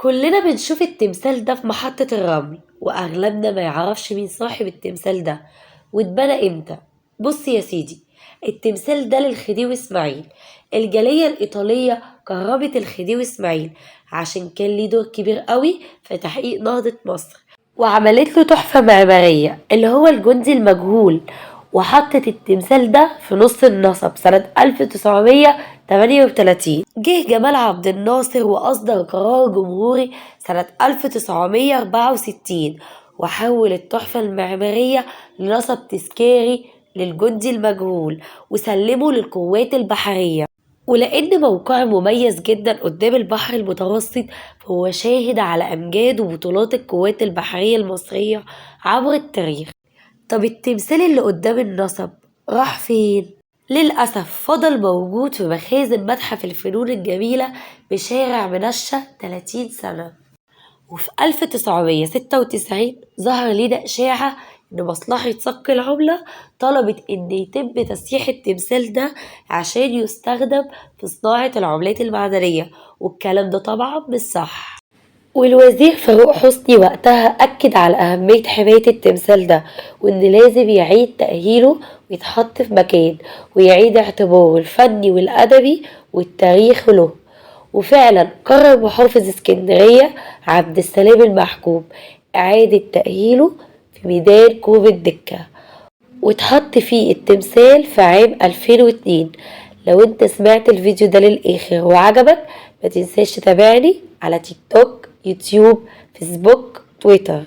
كلنا بنشوف التمثال ده في محطة الرمل، وأغلبنا ما يعرفش مين صاحب التمثال ده واتبنى امتى. بص يا سيدي، التمثال ده للخديوي اسماعيل. الجالية الإيطالية كرمت الخديوي اسماعيل عشان كان ليه دور كبير قوي في تحقيق نهضة مصر، وعملت له تحفة معمارية اللي هو الجندي المجهول، وحطت التمثال ده في نص النصب سنة 1938. جه جمال عبد الناصر وأصدر قرار جمهوري سنة 1964 وحول التحفة المعمارية لنصب تذكاري للجندي المجهول وسلمه للقوات البحرية. ولأن موقعه مميز جدا قدام البحر المتوسط، فهو شاهد على أمجاد وبطولات القوات البحرية المصرية عبر التاريخ. طب التمثال اللي قدام النصب راح فين؟ للأسف فضل موجود في مخازن متحف الفنون الجميلة بشارع منشا 30 سنة. وفي 1996 ظهر لينا إشاعة إن مصلحة صك العملة طلبت إن يتم تسييح التمثال ده عشان يستخدم في صناعة العملات المعدنية، والكلام ده طبعا مش صح. والوزير فاروق حسني وقتها أكد على أهمية حماية التمثال ده، وإن لازم يعيد تأهيله ويتحط في مكان ويعيد اعتباره الفني والأدبي والتاريخ له. وفعلا قرر محافظ اسكندرية عبد السلام المحجوب إعادة تأهيله في ميدان كوم الدكة، واتحط فيه التمثال في عام 2002. لو انت سمعت الفيديو ده للآخر وعجبك ما تنساش تتابعني على تيك توك، يوتيوب، فيسبوك، تويتر.